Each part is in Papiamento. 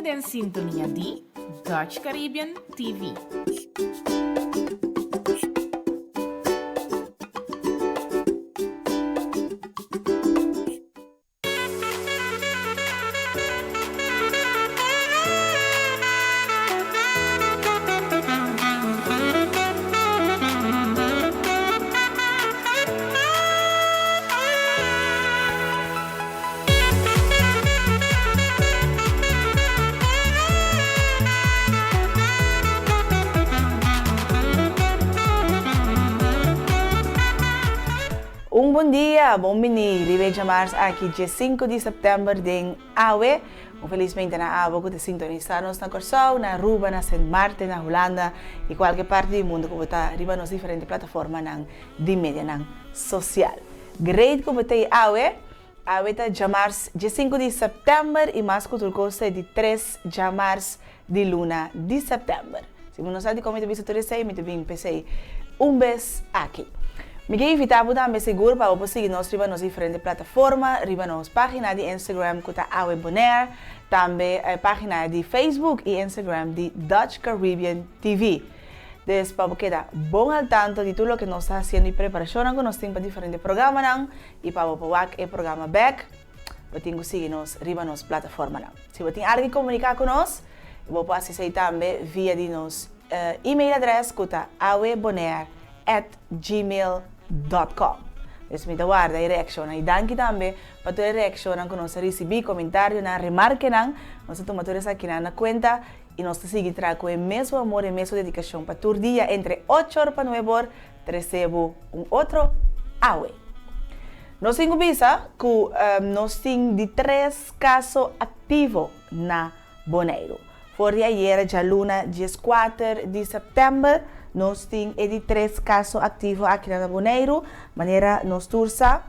Bo ta den sintonia di Dutch Caribbean TV. Un bon dia, bon bini riba e djamars aki dje sinku di sèptèmber den Awe. Un felis meinta na abo ku ta sintonisá nos na Kòrsou, na Aruba, na Sint Maarten, na Hulanda i kualke parti di mundu ku bo ta riba nos diferente plataformanan di medianan sosial. Great ku bo ta ei awe. Awe ta djamars dje sinku di sèptèmber i mas ku tur kos ta e di tres djamars di luna di sèptèmber. Si bo no sa dikon mi ta bisa tur esei, mi ta bin p'esei un bes aki. Mi ke invitá bo tambe sigur pa bo por sigui nos riba nos diferente plataforma, riba nos página di Instagram ku ta Awe Bonaire, tambe e página di Facebook i Instagram di Dutch Caribbean TV. Dus pa bo keda bon al tanto di tur loke nos ta hasiendo i preparashonnan ku nos tin pa diferente programanan i pa bo por wak e programa bèk, bo tin ku sigui nos riba nos plataformanan. Si bo tin algu ke komuniká ku nos, bo por hasi esei tambe via di nos email adrès ku ta awebonair at gmail dot com. Dus mi ta warda e reakshonnan i danki tambe pa tur e reakshonnan ku nos a risibí, komentarionan, remarkenan. Nos ta tuma tur esakinan na kuenta I nos ta sigui traha ku e mesun amor, e mesun dedikashon pa tur dia entre ocho or pa nuebe or trese bo un otro awe. Nos tin ku bisa ku nos tin di tres kaso aktivo na Boneiru. For di ayera djaluna dieskuater di sèptèmber nos tin e di tres kaso aktivo aki na Boneiru. Manera nos tur sa,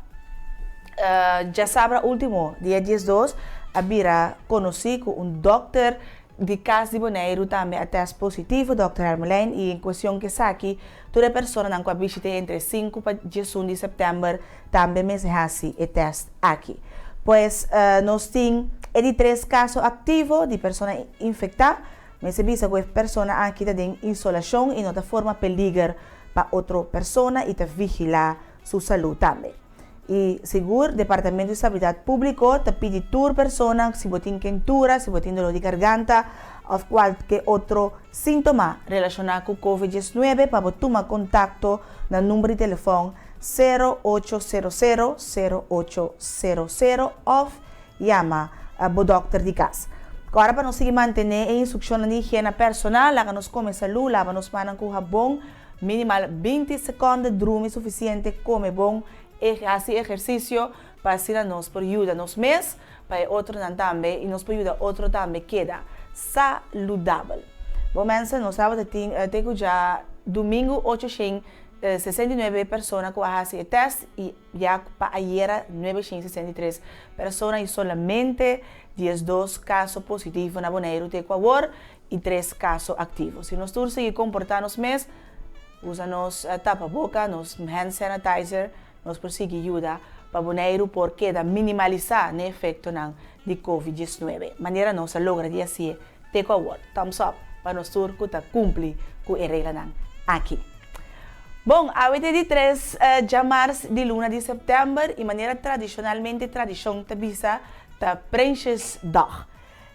djasabra último dia diesdos a bira konosí ku un dòkter di kas di Boneiru tambe a tèst positivo, dòkter Hermelijn, i en kuestion ku esaki tur e personanan ku a bishit'é entre sinku pa diesun di sèptèmber tambe mester hasi e tèst aki. Pues nos tin e di tres kaso aktivo di persona infektá. Mester bisa ku e persona aki ta den isolashon i no ta forma peliger pa otro persona i ta vigilá su salú tambe. I sigur Departamento di Salubridat Públiko ta pidi tur persona si bo tin kentura, si bo tin doló di garganta òf kualke otro síntoma relashoná ku Covid diesnuebe pa bo tuma kontakto na number di telefòn sero ocho sero sero sero ocho sero sero òf yama bo dòkter di kas. Ora pa nos sigui mantené e instrukshonnan di higiena personal, laga nos kome salú, laba nos mannan ku habon minimal 20 sekònde, drumi sufisiente, kome bon, hasi ehersisio pa asina nos por yuda nos mes, pa e otronan tambe i nos por yuda otro tambe keda saludabel. Bon mensen, nos tabata tin te ku dja dumingu ocho shen 69 persona ku a hasi e tèst i ya pa ayera 963 persona i solamente 12 kaso positivo na Boneiru te ku awor i tres kaso aktivo. Si nos tur sigui komportá nos mes, usa nos tapaboka, nos hand sanitizer, nos por sigui yuda pa Boneiru por keda minimalisá n'e efektonan di Covid 19, manera nos a logra di hasié te ku awor. Thumbs up pa nos tur ku ta kumpli ku e reglanan aki. Bon, awe ta e di tres djamars di luna di sèptèmber i manera tradishonalmente tradishon ta bisa ta Prinsjesdag.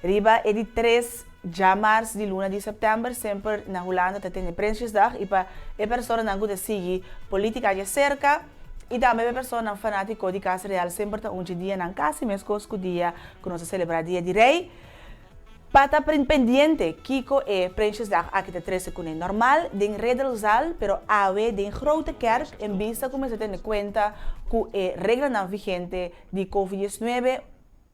Riba e di tres djamars di luna di sèptèmber semper na Hulanda ta tene Prinsjesdag i pa e personanan ku ta sigui politika djaserka i tambe pa e personanan fanátiko di Kas Real semper ta un dje dianan kasi meskos ku dia ku nos ta selebrá Dia di Rei. Pa ta pendiente kiko e Prinsjesdag aki ta trese kuné. Normal den Ridderzaal, pero awe den Grote Kerk en bista ku mester tene kuenta ku e reglanan vigente di Covid 19,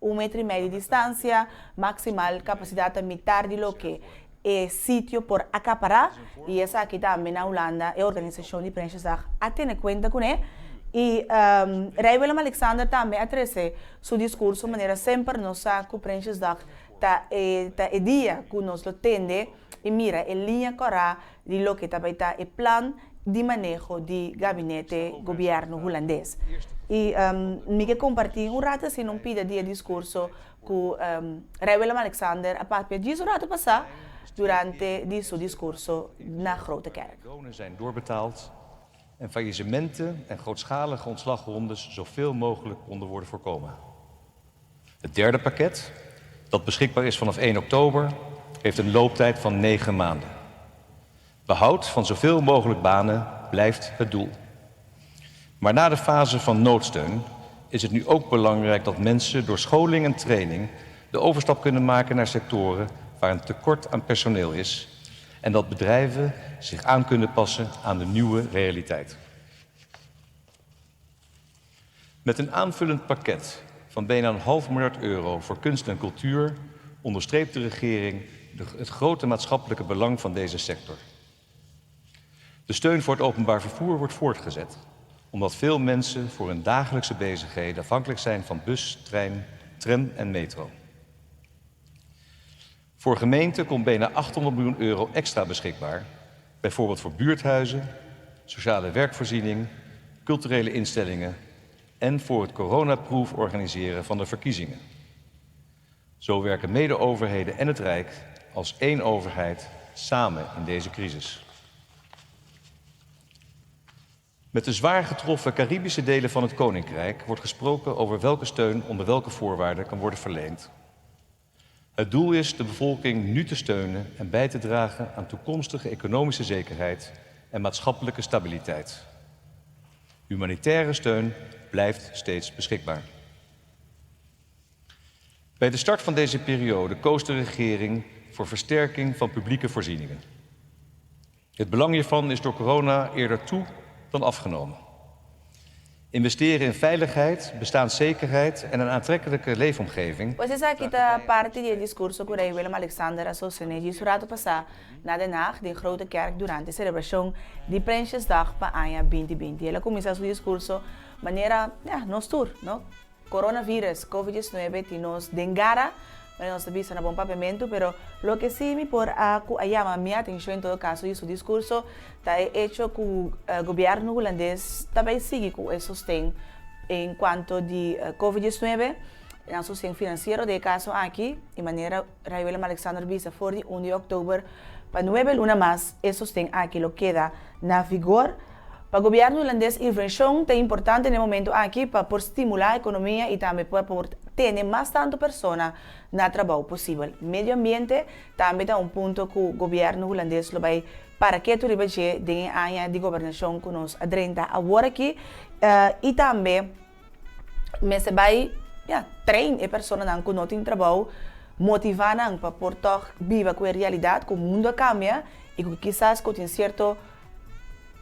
un metro i mei di distansia, maksimal kapasidat ta mitar di loke e sitio por akapará i esaki tambe na Hulanda e organisashon di Prinsjesdag a tene kuenta kuné i Rei Willem Alexander tambe a trese su diskurso manera semper nos sa ku Prinsjesdag ta e ta e dia ku nos lo tende i mira e liña kòrá di loke ta bai ta e plan. di maneho di gabinete gobièrnu hulandes. I mi ke kompartí un ratu asina un pida di e diskurso ku Rei Willem Alexander a papia djis un ratu pasá durante di su diskurso na Grote Kerk. Lonen zijn doorbetaald en faillissementen en grootschalige ontslagrondes zoveel mogelijk konden worden voorkomen. Het derde pakket, dat beschikbaar is vanaf 1 oktober, heeft een looptijd van 9 maanden. Behoud van zoveel mogelijk banen blijft het doel. Maar na de fase van noodsteun is het nu ook belangrijk dat mensen door scholing en training de overstap kunnen maken naar sectoren waar een tekort aan personeel is en dat bedrijven zich aan kunnen passen aan de nieuwe realiteit. Met een aanvullend pakket van bijna een half miljard euro voor kunst en cultuur onderstreept de regering het grote maatschappelijke belang van deze sector. De steun voor het openbaar vervoer wordt voortgezet, omdat veel mensen voor hun dagelijkse bezigheden afhankelijk zijn van bus, trein, tram en metro. Voor gemeenten komt bijna 800 miljoen euro extra beschikbaar, bijvoorbeeld voor buurthuizen, sociale werkvoorziening, culturele instellingen en voor het coronaproof organiseren van de verkiezingen. Zo werken mede-overheden en het Rijk als één overheid samen in deze crisis. Met de zwaar getroffen Caribische delen van het Koninkrijk wordt gesproken over welke steun onder welke voorwaarden kan worden verleend. Het doel is de bevolking nu te steunen en bij te dragen aan toekomstige economische zekerheid en maatschappelijke stabiliteit. Humanitaire steun blijft steeds beschikbaar. Bij de start van deze periode koos de regering voor versterking van publieke voorzieningen. Het belang hiervan is door corona eerder toe dan afgenomen. Investeren in veiligheid, bestaanszekerheid en een aantrekkelijke leefomgeving. Pues esaki ta parti di e diskurso ku Rei Willem Alexander a sostené djis un ratu pasá na Den Haag den Grote Kerk durante e selebrashon di Prinsjesdag pa aña 2020. El a kuminsá su diskurso manera, ya, nos tur, no? Coronavirus, Covid 19, tin nos den gara, manera nos ta bisa na bon papiamentu, pero loke si mi por a ku a yama mi atenshon en todo kaso di su diskurso ta e echo ku gobièrnu hulandes ta bai sigui ku e sosten en kuanto di Covid 19, nan sosten finansiero den e kaso aki, di manera Rei Willem Alexander bisa for di un di òktober pa nuebe luna mas e sosten aki lo keda na vigor. Pa gobièrnu hulandes invershon ta importante na e momentu aki pa por stimulá ekonomia i tambe pa por tene mas tantu persona na trabou posibel. Medio ambiente tambe ta un punto ku gobièrnu hulandes lo bai para ketu riba dje den e aña di gobernashon ku nos a drenta awor aki i tambe mester bai ya train e personanan ku no tin trabou, motivá nan pa por tòg biba ku e realidat ku mundu a kambia i ku kisas ku tin sierto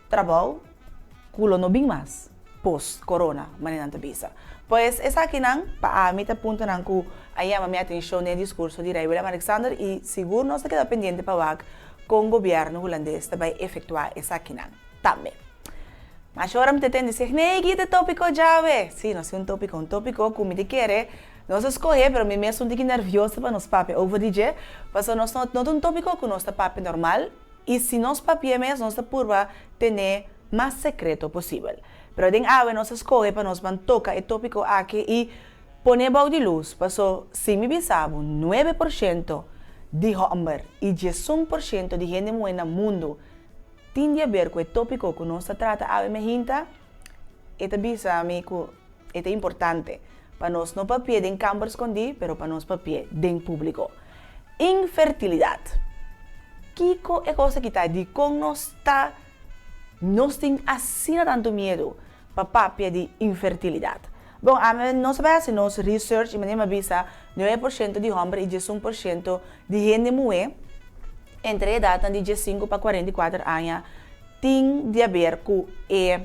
trabou ku lo no bin mas post corona, manera nan ta bisa. Pues esakinan pa ami ta puntonan ku a yama mi atenshon den e diskurso di Rei Willem Alexander i sigur nos ta keda pendiente pa wak kon gobièrnu hulandes ta bai efektuá esakinan tambe. Masha ora mi ta tende seg, Nee, ki ta e tópiko djawe? Sí, nos tin un tópiko, un tópiko ku mi ta kere nos a skohe, pero mi mes un tiki nèrvioso pa nos papia over di dje, pasobra nos no no ta un tópiko ku nos ta papia normal, I si nos papia mes, nos ta purba tene mas sekreto posibel. Pero den awe nos a skohe pa nos ban toka e topiko aki i pone bou di lus, paso si mi bisa bo 9% di hòmber i 11% di hende muhé na mundu tin di aber ku e topiko ku nos ta trata awe mehinta, e ta bisa mi ku e ta importante pa nos no papia den kamber skondí, pero pa nos papia den públiko. Infertilidat. Kiko e kos aki ta? Dikon nos ta nos tin asina tantu miedu pa papia di infertilidat? Bon, ami nos a bai hasi nos research i manera mi a bisa 9% di hòmber i 11% di hende muhé entre e edatnan di 15 pa 44 aña tin di aber ku e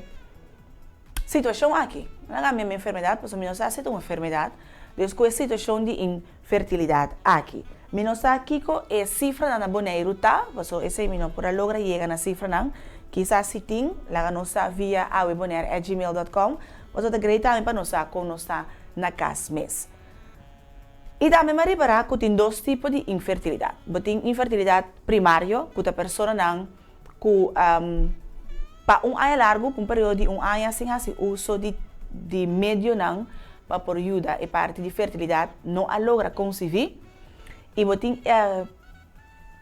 situashon aki. Nan a mi enfermedat pasobra mi no sa si ta un enfermedat, dus ku e situashon di Fertilidat aki. Mi no sa kiko e sifranan na Boneiru ta, paso esei mi no por a logra yega na sifranan. Kisas si tin, laga nos sa via awebonaire@gmail.com, paso ta grei tambe pa nos sa kon nos ta na kas mes. I tambe mi a ripará ku tin dos tipo di infertilidat. Bo tin infertilidat primario, ku ta personanan ku. Pa un aña largu, pa un periodo di un aña sin hasi uso di di medionan pa por yuda e parti di fertilidat no a logra konsibí i bo tin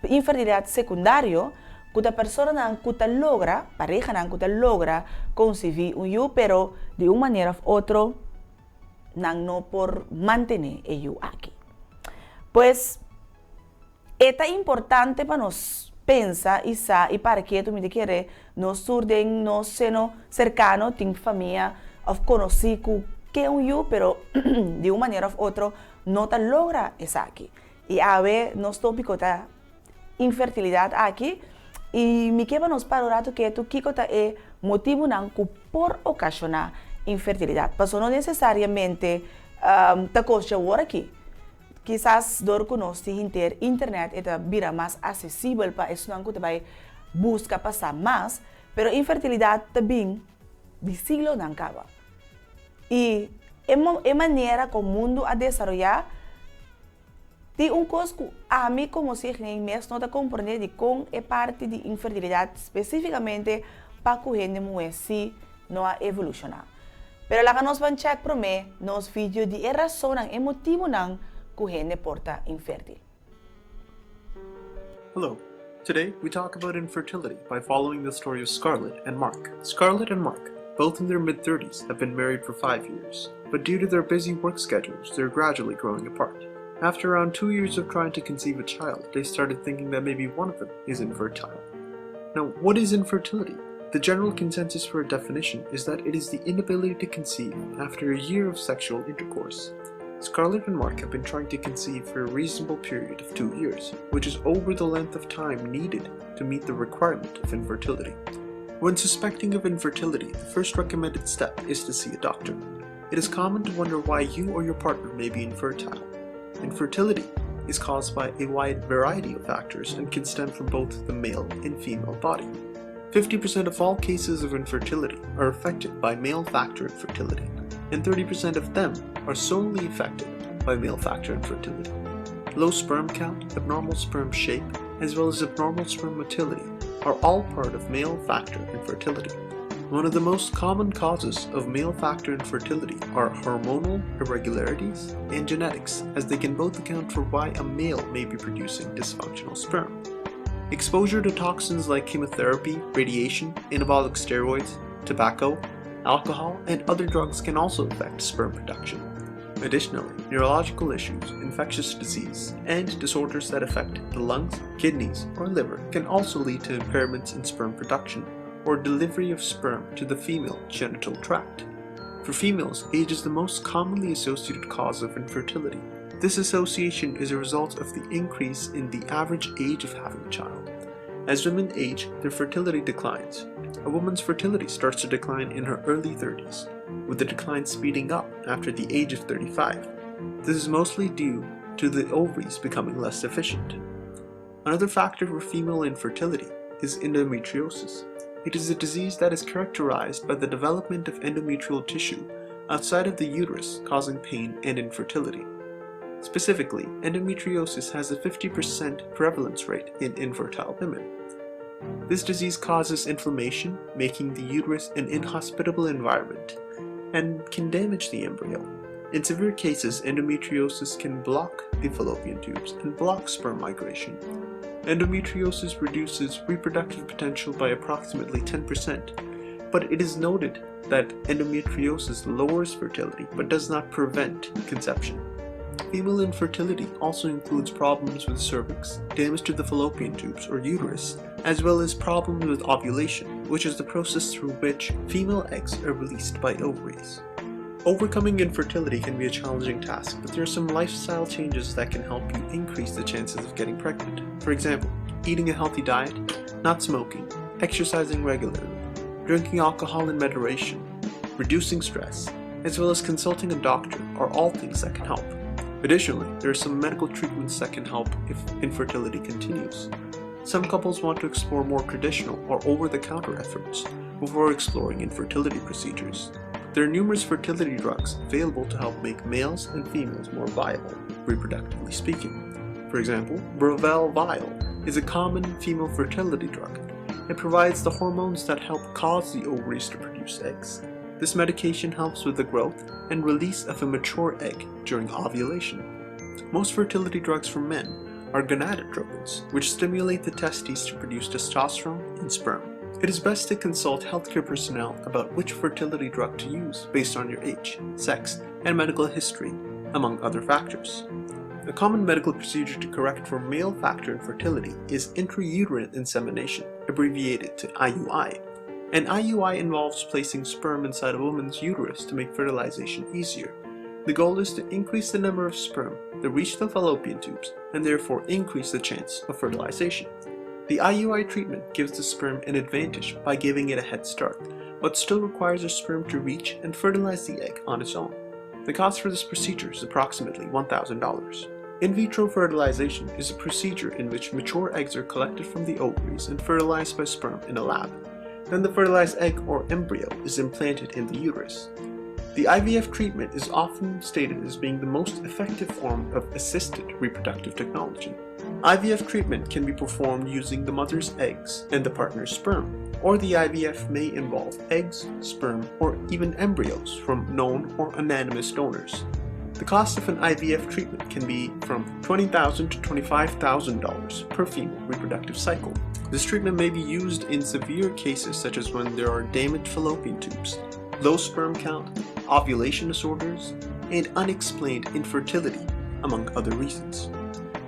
infertilidat sekundario ku ta personanan ku ta logra, parehanan ku ta logra konsibí un yu pero di un manera òf otro nan no por mantené e yu aki. Pues e ta importante pa nos pensa i sa i para ketu mi ta kere nos tur den nos seno serkano tin famia òf konosí ku ke un yu pero di un manera òf otro no ta logra esaki. I awe nos tópiko ta infertilidat aki i mi ke pa nos para un ratu ketu kiko ta e motibunan ku por okashoná infertilidat. Pasobra no nesesariamente ta kos dje awor aki. Kisas dor ku nos tin henter internet e ta bira mas asesibel pa esnan ku ta bai buska pa sa mas, pero infertilidat ta bin di siglonan kaba. I e manera kon mundu a desaroyá tin un kos ku ami komo signey mes no ta komprendé di kon e parti di infertilidat spesífikamente pa ku hende muhé si no a evolushoná. Pero laga nos ban chèk promé nos video di e rasonnan, e motibunan ku hende por ta infértil. Hello. Today we talk about infertility by following the story of Scarlett and Mark. Scarlett and Mark, both in their mid-30s, have been married for five years, but due to their busy work schedules, they're gradually growing apart. After around two years of trying to conceive a child, they started thinking that maybe one of them is infertile. Now, what is infertility? The general consensus for a definition is that it is the inability to conceive after a year of sexual intercourse. Scarlett and Mark have been trying to conceive for a reasonable period of two years, which is over the length of time needed to meet the requirement of infertility. When suspecting of infertility, the first recommended step is to see a doctor. It is common to wonder why you or your partner may be infertile. Infertility is caused by a wide variety of factors and can stem from both the male and female body. 50% of all cases of infertility are affected by male factor infertility, and 30% of them are solely affected by male factor infertility. Low sperm count, abnormal sperm shape, as well as abnormal sperm motility are all part of male factor infertility. One of the most common causes of male factor infertility are hormonal irregularities and genetics, as they can both account for why a male may be producing dysfunctional sperm. Exposure to toxins like chemotherapy, radiation, anabolic steroids, tobacco, alcohol, and other drugs can also affect sperm production. Additionally, neurological issues, infectious disease, and disorders that affect the lungs, kidneys, or liver can also lead to impairments in sperm production or delivery of sperm to the female genital tract. For females, age is the most commonly associated cause of infertility. This association is a result of the increase in the average age of having a child. As women age, their fertility declines. A woman's fertility starts to decline in her early 30s, with the decline speeding up after the age of 35. This is mostly due to the ovaries becoming less efficient. Another factor for female infertility is endometriosis. It is a disease that is characterized by the development of endometrial tissue outside of the uterus, causing pain and infertility. Specifically, endometriosis has a 50% prevalence rate in infertile women. This disease causes inflammation, making the uterus an inhospitable environment, and can damage the embryo. In severe cases, endometriosis can block the fallopian tubes and block sperm migration. Endometriosis reduces reproductive potential by approximately 10%, but it is noted that endometriosis lowers fertility but does not prevent conception. Female infertility also includes problems with cervix, damage to the fallopian tubes or uterus, as well as problems with ovulation, which is the process through which female eggs are released by ovaries. Overcoming infertility can be a challenging task, but there are some lifestyle changes that can help you increase the chances of getting pregnant. For example, eating a healthy diet, not smoking, exercising regularly, drinking alcohol in moderation, reducing stress, as well as consulting a doctor are all things that can help. Additionally, there are some medical treatments that can help if infertility continues. Some couples want to explore more traditional or over the counter efforts before exploring infertility procedures. There are numerous fertility drugs available to help make males and females more viable, reproductively speaking. For example, Bravelle Vial is a common female fertility drug. It provides the hormones that help cause the ovaries to produce eggs. This medication helps with the growth and release of a mature egg during ovulation. Most fertility drugs for men are gonadotropins, which stimulate the testes to produce testosterone and sperm. It is best to consult healthcare personnel about which fertility drug to use based on your age, sex, and medical history, among other factors. A common medical procedure to correct for male factor infertility is intrauterine insemination, abbreviated to IUI. An IUI involves placing sperm inside a woman's uterus to make fertilization easier. The goal is to increase the number of sperm that reach the fallopian tubes and therefore increase the chance of fertilization. The IUI treatment gives the sperm an advantage by giving it a head start, but still requires a sperm to reach and fertilize the egg on its own. The cost for this procedure is approximately $1,000. In vitro fertilization is a procedure in which mature eggs are collected from the ovaries and fertilized by sperm in a lab. Then the fertilized egg or embryo is implanted in the uterus. The IVF treatment is often stated as being the most effective form of assisted reproductive technology. IVF treatment can be performed using the mother's eggs and the partner's sperm, or the IVF may involve eggs, sperm, or even embryos from known or anonymous donors. The cost of an IVF treatment can be from $20,000 to $25,000 per female reproductive cycle. This treatment may be used in severe cases such as when there are damaged fallopian tubes, low sperm count, ovulation disorders, and unexplained infertility, among other reasons.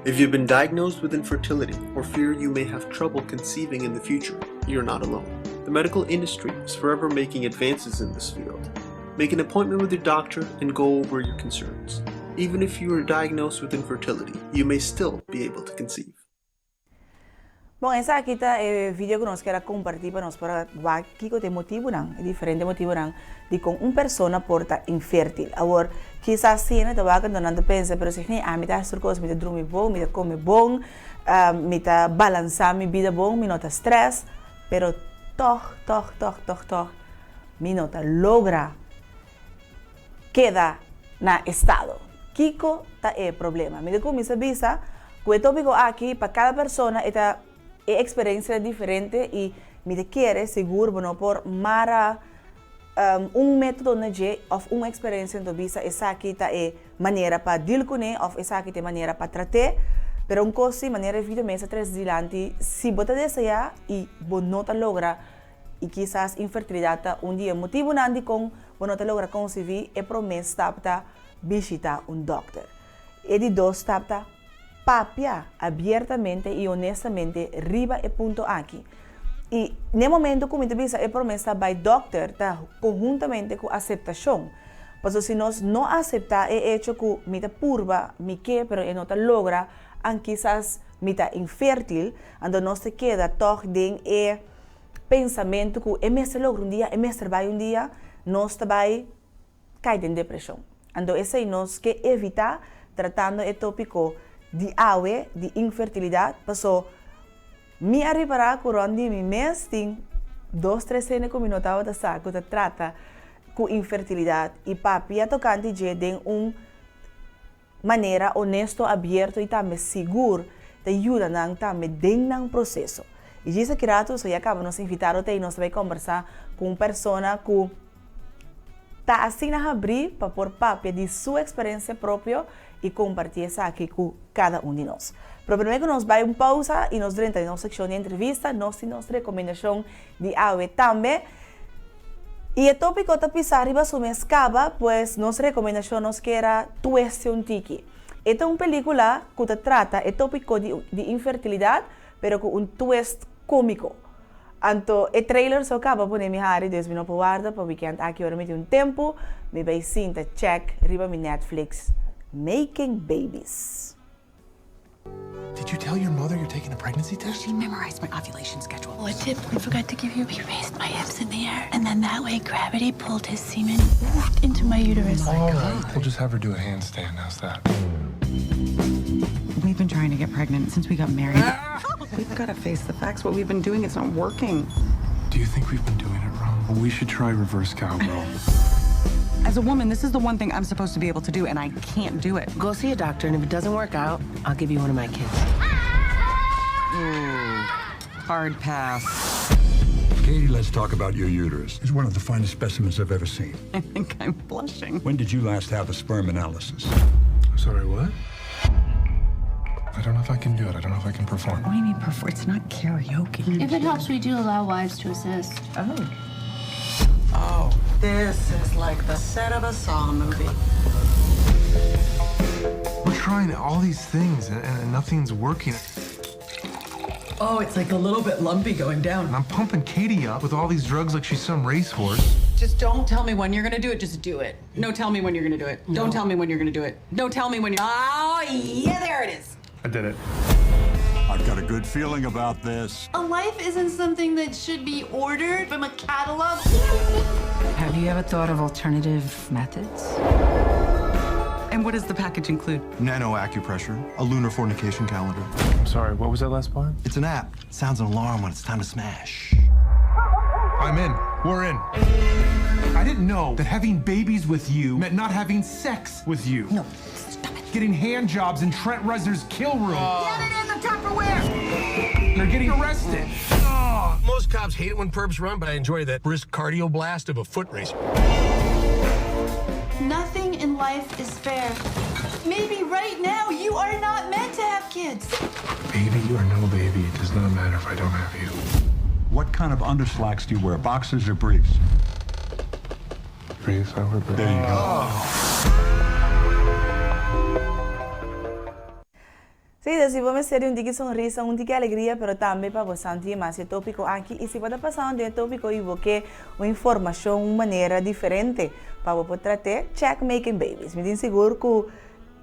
If you've been diagnosed with infertility or fear you may have trouble conceiving in the future, you're not alone. The medical industry is forever making advances in this field. Make an appointment with your doctor and go over your concerns. Even if you are diagnosed with infertility, you may still be able to conceive. Bon, esaki ta e video ku nos kier a kompartí pa nos por a wak kiko ta e motibunan, e diferente motibunan di kon un persona por ta infértil. Awor, kisas si hende ta wak anto nan ta pensa, pero si nee, ami ta hasi tur kos, mi ta drumi bon, mi ta kome bon, mi ta balansá mi bida bon, mi no ta strès, pero tòg, tòg, tòg, tòg, tòg mi no ta logra keda na estado. Kiko ta e problema? Mi ta kuminsá bisa ku e tópiko aki pa kada persona e ta e eksperensia ta diferente i mi ta kere sigur bo no por mara un método na dje òf un eksperensia anto bisa esaki ta e manera pa dil kuné òf esaki ta e manera pa trat'é. Pero un kos si manera e video mes a trese dilanti si bo ta deseá i bo no ta logra I kisas infertilidat ta un di e motibunan dikon bo no ta logra konsibí. E promé stap ta bishitá un dòkter. E di dos stap ta papia abiertamente i honestamente riba e punto aki. I n'e momentu ku mi ta bisa e promé stap bai dòkter ta konhuntamente ku aseptashon. Pasobra si nos no aseptá e echo ku mi ta purba, mi ke, pero e no ta logra, an kisas mi ta infértil, anto nos ta keda tòg den e pensamentu ku e mester logra un dia, e mester bai un dia, nos ta bai kai den depreshon. Anto esei nos ke evitá tratando e tópiko di awe di infertilidat, paso mi a ripará ku rònt di mi mes tin dos tres hende ku mi no tabata sa ku ta trata ku infertilidat i papia tokante dje den un manera honesto, abierto y tambe sigur ta yuda nan tambe den nan proceso. Y djis aki rato so ya caba nos invitado ta y nos ta bay combersa cu un persona cu ta asina habri pa por papia di su experiencia propio y comparti esaki cu cada un di nos. Pero prome cu nos bay un pausa y nos drenta den nos seccion di entrevista, nos tin nos recomendacion di awe tambe. I e tópiko ta pisá riba su mes kaba, pues nos rekomendashon nos kier a tueste un tiki. E ta un pelíkula ku ta trata e tópiko di di infertilidat, pero ku un twist kómiko. Anto e trailer so kaba pone mi hari, dus mi no por warda pa wikènt aki ora mi tin un tempu, mi bai sinta chèk riba mi Netflix Making Babies. Did you tell your mother you're taking a pregnancy test? She memorized my ovulation schedule. A tip we forgot to give you. We raised my hips in the air, and then that way gravity pulled his semen into my uterus. Oh my God. We'll just have her do a handstand. How's that? We've been trying to get pregnant since we got married. We've got to face the facts. What we've been doing is not working. Do you think we've been doing it wrong? We should try reverse cowgirl. As a woman, this is the one thing I'm supposed to be able to do, and I can't do it. Go see a doctor, and if it doesn't work out, I'll give you one of my kids. Hard pass. Katie, let's talk about your uterus. It's one of the finest specimens I've ever seen. I think I'm blushing. When did you last have a sperm analysis? I'm sorry, what? I don't know if I can do it. I don't know if I can perform. What do you mean perform? It's not karaoke. If it helps, we do allow wives to assist. Oh. Oh, this is like the set of a Saw movie. We're trying all these things and, and nothing's working. Oh, it's like a little bit lumpy going down. And I'm pumping Katie up with all these drugs like she's some racehorse. Just don't tell me when you're gonna do it. Just do it. No, tell me when you're gonna do it. Don't tell me when you're gonna do it. No, tell me when you're. Oh, yeah, there it is. I did it. I've got a good feeling about this. A life isn't something that should be ordered from a catalog. Have you ever thought of alternative methods? And what does the package include? Nano acupressure, a lunar fornication calendar. I'm sorry, what was that last part? It's an app. Sounds an alarm when it's time to smash. I'm in. We're in. I didn't know that having babies with you meant not having sex with you. No, stop it. Getting hand jobs in Trent Reznor's kill room. Get it in the Tupperware! They're getting arrested. Oh. Most cops hate it when perps run, but I enjoy that brisk cardio blast of a foot race. Nothing in life is fair. Maybe right now you are not meant to have kids. Baby or no baby, it does not matter if I don't have you. What kind of underslacks do you wear, boxers or briefs? Briefs, I wear briefs. There you go. Oh. Sí, si bo mester di un tiki sonrisa, un tiki alegria, pero tambe pa bo santi mas e tópiko aki. I si bo ta pasando den e tópiko i bo ke un informashon un manera diferente pa bo por trat'é, check Making Babies. Mi tin sigur ku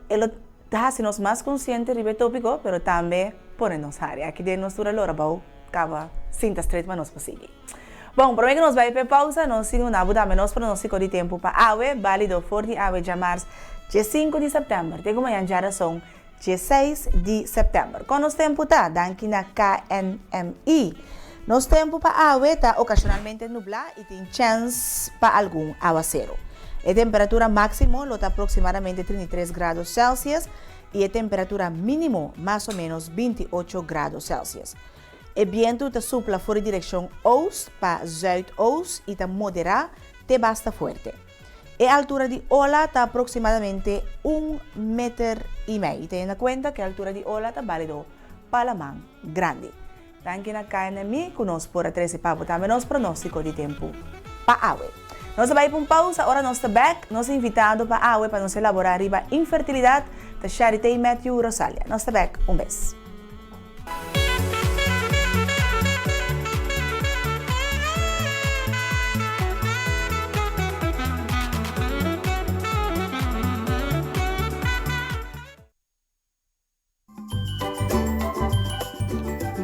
e lo ta hasi nos mas konsiente riba e tópiko, pero tambe pone nos hari. Aki den nos tur a lora bou kaba sinta stret pa nos por sigui. Bon, promé ku nos bai p'e pausa, nos tin un abu tambe nos pronóstiko di tempu pa awe, bálido for di awe djamars dje sinku di sèptèmber te ku mañan djarason dje seis di sèptèmber. Kon nos tempu ta? Danki na KNMI. Nos tempu pa awe ta okashonalmente nublá i tin chèns pa algun awaseru. E temperatura máksimo lo ta aproksimadamente 33 grado Celsius i e temperatura mínimo mas o ménos 28 grado Celsius. E bientu ta supla for di direkshon oost pa zuidoost i ta moderá te basta fuerte. E altura di ola ta aproksimadamente un meter i mei. I tene na kuenta ku e altura di ola ta bálido pa laman grandi. Danki na KNMI ku nos por a trese pa bo tambe nos pronóstiko di tempu pa awe. Nos ta bai pa un pausa, ora nos ta bèk, nos invitado pa awe pa nos elaborá riba infertilidat ta Charité Matthew Rosalia. Nos ta bèk un bes.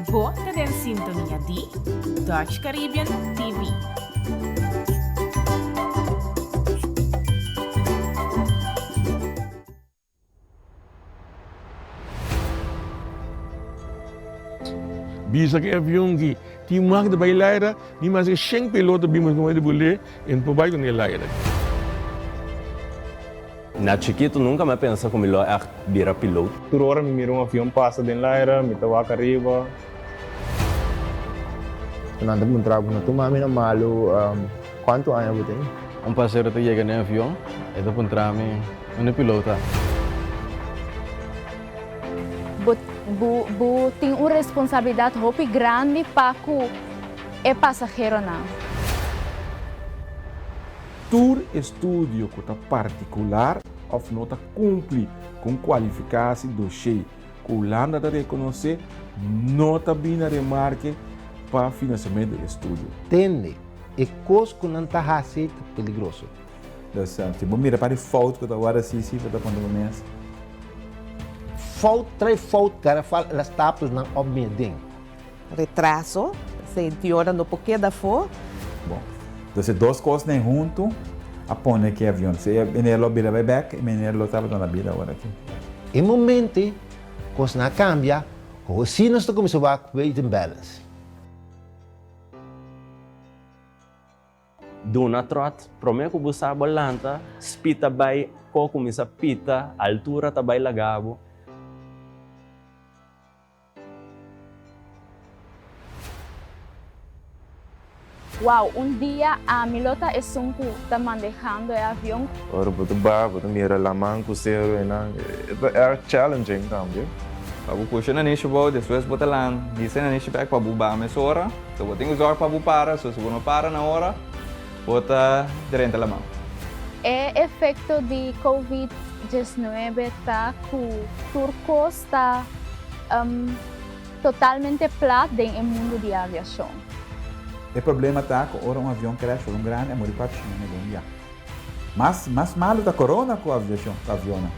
Bo ta den sintonia di Dutch Caribbean TV. Bisa ku e avion ki tin mag di bai laira, ni mas ke shen piloto bin mas ku di bul'é e no por bai ku e laira. Na chikitu nunka mi a pensa ku mi lo ègt bira piloot. Tur ora mi mira un avion pasa den laira, mi ta wak ariba. Nan ta puntra bo, no tuma mi na malu, kuantu aña bo tin? Un pasero ta yega den avion, e ta puntra mi, Unda e piloot ta? Bo bo bo tin un responsabilidat hopi grandi pa ku e pasaheronan. Tur estudio ku ta partikular òf no ta kumpli ku un kualifikasi doshé ku Hulanda ta rekonosé no ta bini na remarke pa finansiamentu di estudio. Tende, e kos ku nan ta hasi ta peligroso. Dus si bo mira pa di fout ku ta wòrdu hasi si bo ta konta bo mes. Fout trae fout kara fal el a stapel nan op mi den. Retraso, senti ora no por keda afó. Bon, dus e dos kosnan huntu a pone ku e avion. Si e meneer lo bira bai bèk, e meneer lo tabata na bida awor aki. E momento kosnan a kambia, ku si nos ta kuminsá wak weight and balance. Duna tròt, promé ku bo sa bo lanta, spit ta bai ko kuminsá pita, altura ta bai laga bo. Wow, un dia ami lo ta esun ku ta mandehando e avion. Ora bo ta baha bo ta mira laman ku seru einan, e ta erg challenging tambe. Pa bo pusha nanishi bou, despues bo ta lan hisa e nanishi bek pa bo baha mesora. So bo tin ku zorg pa bo para, so si bo no para na ora, bo ta drenta laman. E efekto di covid 19 ta ku tur kos ta totalmente plat den e mundu di aviashon. E problema ta cu ora un avion crash for un grandi a muri 400 hende den dia. Mas mas malo ta corona cu aviacion cu avionnan.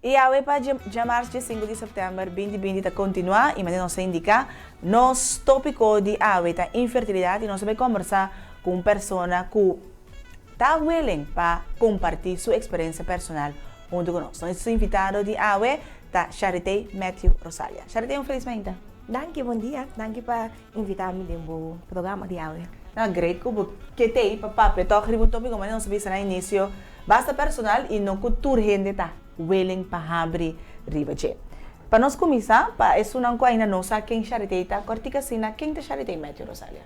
I awe pa djamars dje sinku di sèptèmber binti binti ta kontinuá i manera nos a indiká nos tópiko di awe ta infertilidat i nos ta bai kòmbersá ku un persona ku ta willing pa kompartí su eksperensia personal huntu ku nos. Nos invitado di awe ta Charitey Matthew Rosalia. Charitey un felis mainta. Danki, bon dia. Danki pa invitá mi den bo programa di awe. Na great ku bo ke t'ei pa papia tòg riba un tópiko manera nos a bisa na inisio basta personal i no ku tur hende ta willing pa habri riba dje. Pa nos kuminsá, pa esunnan ku ainda no sa ken Charitey ta, kòrtika asina, ken ta Charitey Matthew Rosalia?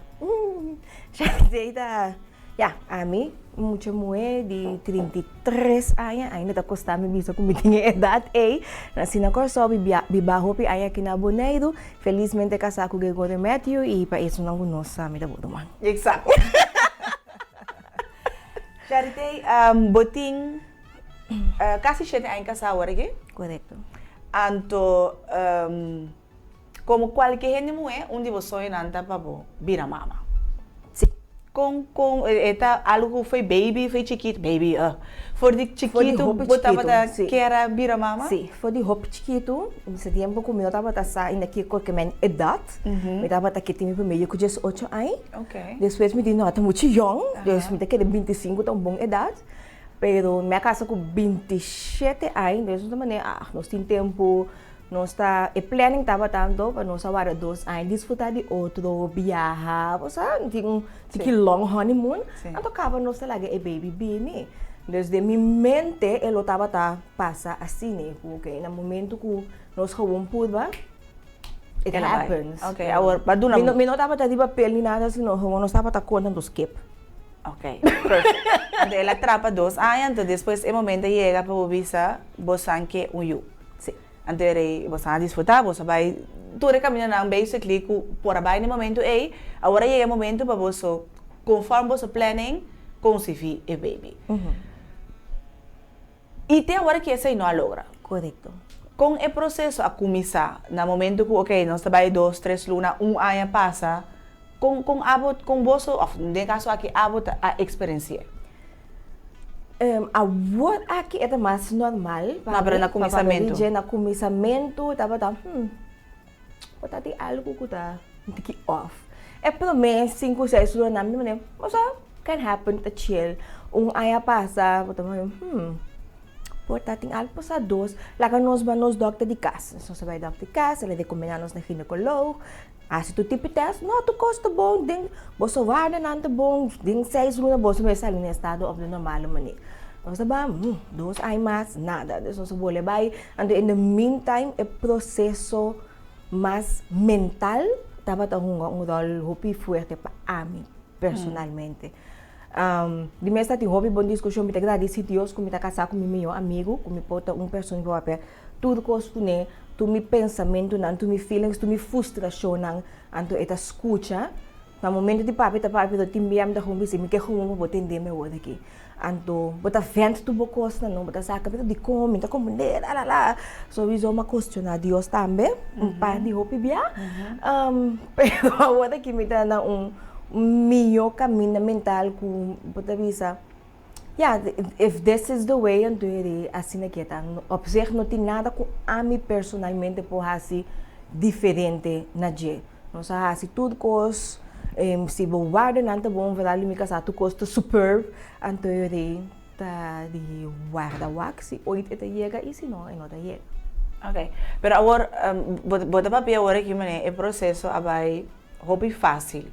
Charitey ta Ya, ami, un mucha muhé di 33 aña, ainda ta kosta mi bisa ku mi tin e edat ei. Nasí na Kòrsou, bibia, bibá hopi aña aki na Boneiru, felismente kasá ku Gregorio Matthew i pa esunnan ku no sa mi ta bo ruman. Eksakto. Charitey, bo tin kasi shete aña kasá awor aki? Korekto. Anto, Komo kualke hende muhé, un di bo soñonan ta pa bo bira mama. Sí. Kon, kon, e ta algu ku foi baby, foi chikitu, baby, uh, for di chikitu bo tabata kier a bira mama? Sí, for di hopi chikitu, mester tempu ku mi no tabata sa ainda kiko ke men edat, mi tabata ke tin mi promé ku diesocho aña. Despues mi di no, ta muchu yòn, dus mi ta kere bintisinku ta un bon edat, pero mi a kasa ku bintishete aña, dus nos ta manera, ah, nos tin tempu. Nos ta, e planning tabata anto pa nos a warda dos aña disfruta di otro, biaha, bo sa, tin un tiki long honeymoon, anto caba nos ta laga e baby bini. Dus den mi mente e lo tabata pasa asina, cu ok, na momento cu nos gewoon purba, it happens. Ok, awor pa duna. Mi no tabata riba pel ni nada, sino gewoon nos tabata conta nos kip. Ok, perfect. Anto el a trapa dos aña, anto despues e momento a yega pa bo bisa bo san ke un yu. Sí. Anto e rei, Boso a disfrutá, boso a bai tur e kamindanan basically ku por a bai na e momentu ei. Awor a yega e momentu pa boso konform boso planning konsibí e baby. I te awor aki esei no a logra. Korekto. Kon e proseso a kuminsá na momentu ku oke nos ta bai dos, tres luna, un aña pasa? Kon kon abo kon boso òf den kaso aki abo ta a eksperensi'é? Awor aki e ta mas normal pa mi. Na kuminsamentu. Na kuminsamentu tabata hmm por ta tin algu ku ta un tiki off. E promé sinku seis lunanan mi ta mane bo sa can happen ta chill. Un aña pasa bo ta mane hmm por ta tin algu pasa dos laga nos bai nos dòkter di kas. Nos a bai dòkter di kas el a rekomendá nos na ginekoloog. Hasi tur tipo test, no tur kos ta bon, den boso wardanan ta bon, den seis luna boso mester sali na estado of de normale manier. Nos ta bai, hmm, dos aña mas, nada. Dus nos a bolbe bai, anto in the meantime e proceso mas mental tabata hunga un rol hopi fuerte pa ami personalmente. Di mes ta tin hopi bon diskushon, mi ta gradisi Dios ku mi ta kasá ku mi mihó amigu, ku mi por ta un persona ku papia tur kos kuné, tur mi pensamentunan, tur mi feelings, tur mi frustrashonnan, anto e ta skucha. Na momento di papia ta papia pero tin bia mi ta gewoon bisa mi ke gewoon pa bo tende mi awor aki. Anto bo ta vent tur bo kosnan no, bo ta saka pero dikon mi ta komprende lalala. Sowiso mi a kuestioná Dios tambe un par di hopi bia, pero awor aki mi ta na un mihó kaminda mental ku bo ta bisa ya if this is the way anto e di asina ke ta. Op zich no tin nada ku ami personalmente por hasi diferente na dje. Nos a hasi tur kos, si bo warda nan ta bon vooral di mi kasá tur kos ta superb anto e di ta di warda wak si oit e ta yega i si no e no ta yega. Ok, pero awor bo ta papia awor aki manera e proseso a bai hopi fácil.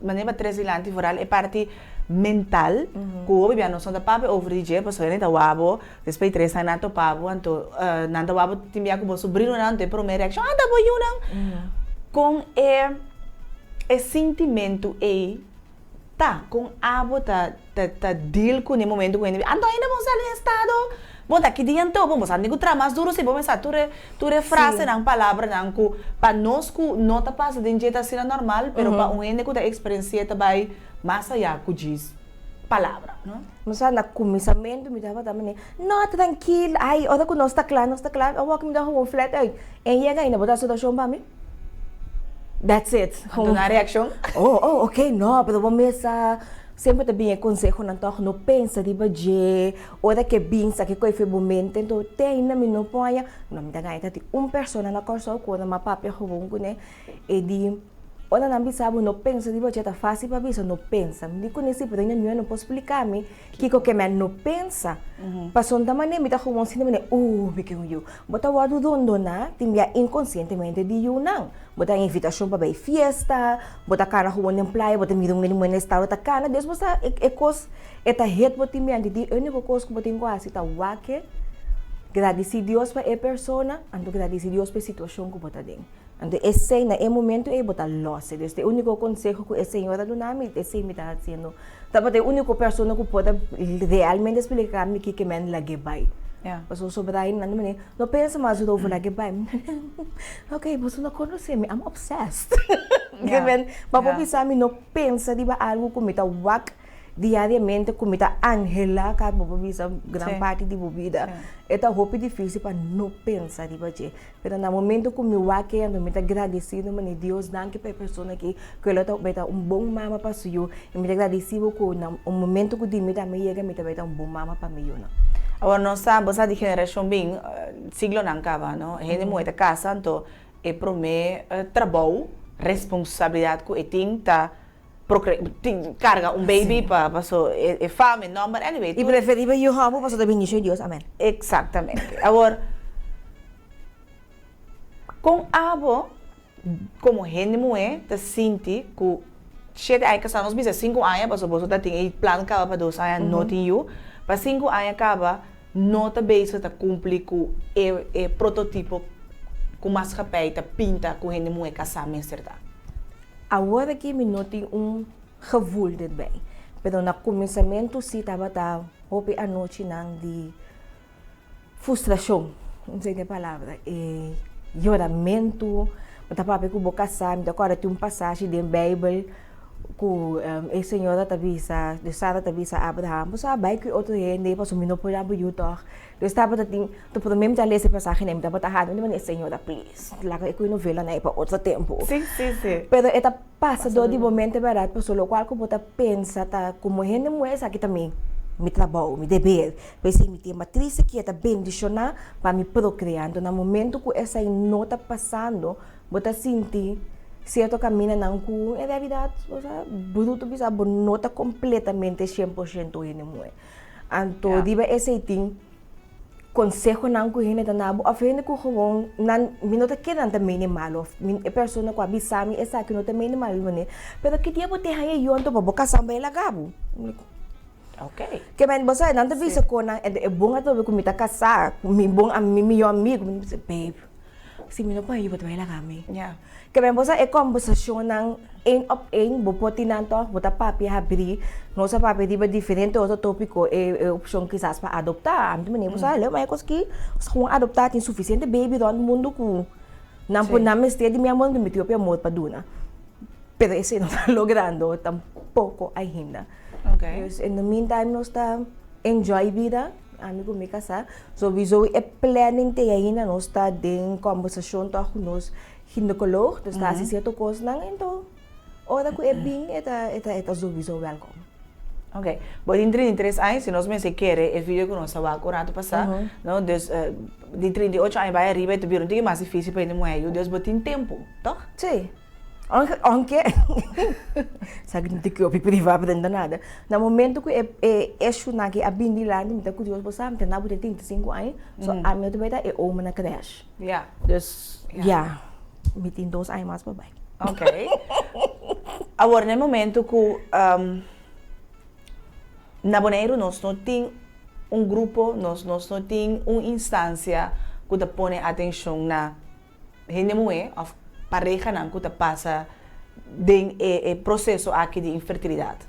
Manera pa tres dilanti vooral e parti mental ku hopi bia nos no ta papia over di dje pasobra hende ta wak bo despues di tres aña nan a topa bo anto nan ta wak bo tin bia ku bo sobrinonan anto e prome reakshon ah ta bo yunan kon e e sintimentu ei ta kon abo ta ta deal ku ne momento ku hende bisa anto ainda bo sali den estado bo ta ki dia anto bo bo sa tin ku traha mas duro si bo mester sa tur e tur e frasenan palabranan ku pa nos ku no ta pasa den dje ta asina normal pero pa un hende ku ta eksperensi'é ta bai mas ayá ku djis palabra no. Bo sa na kuminsamentu mi tabata mane no trankil ai ora ku nos ta kla nos ta kla awor mi ta gewoon flat uit en yega ainda bo ta hasi orashon pa mi that's it. Anto nan reakshon? Oh oh ok no pero bo mester Semper ta bin e konsehonan tòg no pensa riba dje, ora ke bin sa kiko e fe bo mente, enton te ainda mi no por haña, no mi ta gaña ta tin un persona na Kòrsou ku ora mi a papia gewoon kuné e di ora nan bisa bo no pensa riba dje ta fásil pa bisa no pensa, mi di kuné si pero ainda niun no por splika mi kiko ke men no pensa, pasobra ta manera mi ta gewoon sinti manera uh mi ke un yu, bo ta wòrdu rondoná tin bia inkonsientemente di yunan. Bo ta invitashon pa bai fiesta, bo ta kana gewoon den playa, bo ta mira un hende muhé na estado ta kana, des bo sa e kos e ta het bo tin bianti di e uniko kos ku bo tin ku hasi ta wak e, gradisí Dios pa e persona, anto gradisí Dios pa e situashon ku bo ta den. Anto esei na e momento ei bo ta lòs e. Des e uniko konseho ku e señor a duna mi, esei mi ta hasiendo. Tabata e uniko persona ku por a realmente splika mi kiko men lag'é bai. Pasobra sobra nan ta manera. No pensa mas over lag'é bai. Ok, boso no konosé mi, I'm obsessed. Ke men, pa bo bisa mi no pensa riba algu ku mi ta wak diariamente, ku mi ta anhelá ka bo por bisa gran parti di bo bida. E ta hopi difísil pa no pensa riba dje. Pero na momento ku mi wak e, anto mi ta gradesido mane Dios danki pa e persona aki, ku el a bai ta un bon mama pa su yu. I mi ta gradisí bo ku na un momento ku di mi tambe yega, mi ta bai ta un bon mama pa mi yunan. Awor nos sa, bo sa di generashon bin, siglonan kaba, no? Hende muhé ta kasa, anto e promé trabou, responsabilidat ku e tin ta prokre, tin karga un baby pa paso e fam, e nòmber, anyway. I preferibel yu hòmber pasobra ta bendishon di Dios, amen. Eksaktamente. Awor, kon abo Komo hende muhé ta sinti ku shete aña kasá, nos bisa sinku aña pasobra boso ta tin e plan kaba pa dos aña no tin yu, pa sinku aña kaba no ta bezig ta kumpli ku e e prototipo ku maatschappij ta pinta ku hende muhé kasá mester ta. Awor aki mi no tin un gevoel derbij, pero na kuminsamentu si tabata hopi anochinan di. Frustrashon, no sé e palabra, e yoramentu, bo ta papia ku bo kasá, mi ta kòrda tin un pasashi den Beibel. Ku e señora ta bisa, dus Sara ta bisa Abraham, bo sa bai ku e otro hende pasobra mi no por dabo yu tòg. Dus tabata tin, ta promé mi ta lesa e pasahenan mi tabata hada, mi ta manda e señora please, laga e ku e novelanan ei pa otro tempu. Sí, sí, sí. Pero e ta pasa dor di bo mente bèrdat, pasobra lokual ku bo ta pensa ta komo hende muhé esaki ta mi mi trabou, mi deber. P'esei mi tin e matris aki e ta bendishoná pa mi prokreá. Anto na momento ku esei no ta pasando, Bo ta sinti sierto kamindanan ku en realidat, osea, bruto bisa bo no ta kompletamente shen por shento hende muhé. Anto riba esei tin konsehonan ku hende ta na bo òf hende ku gewoon nan mi no ta kere nan ta mene mal òf e persona ku a bisa mi esaki no ta mene mal manera, pero ki dia bo tin haña yu anto pa bo kasá bai laga bo. Ke men bo sa nan ta bisa ku nan e bon atrobe ku mi ta kasá ku mi bon mi mihó amigu mi ta bisa babe. Si mi no por ayuda bo ta bai laga mi. Ke men bo sa e kombersashonnan een op een bo por tin nan tòg bo ta papia habrí nos a papia riba diferente otro topiko e e opshon kisas pa adoptá ami ta manera bo sa leu ma e kos aki gewoon adoptá tin sufisiente baby rònt mundu ku nan por nan mester di mi amor mi tin hopi amor pa duna pero esei no ta logrando tampoko ainda dus in the meantime nos ta enjoy bida. Ami ku mi kasá, sowieso e planning te ainda nos ta den kombersashon tòg ku nos ginekoloog, dus ta hasi sierto kosnan, ento ora ku e bin e ta e ta e ta sowieso wèlkom. Oke, bo tin 33 aña, si nos mester kere e video ku nos a wak un ratu pasá, no, dus di 38 aña bai ariba e ta bira un tiki mas difísil pa hende muhé yu, dus bo tin tempu, tòg? Sí. Aunke, sa ki no ta kio pi priva aprende nada. Na momento ku e e eshunan aki a bin dilanti mi ta kurioso bo sa mi ta na bo 35 aña so ami no ta bai ta e oma na crash. Dus ya mi tin dos aña mas pa bai. Ok. Awor na e momento ku na Boneiru nos no tin un grupo, nos nos no tin un instansia ku ta pone atenshon na Hende muhé òf parehanan ku ta pasa den e proseso aki di infertilidat.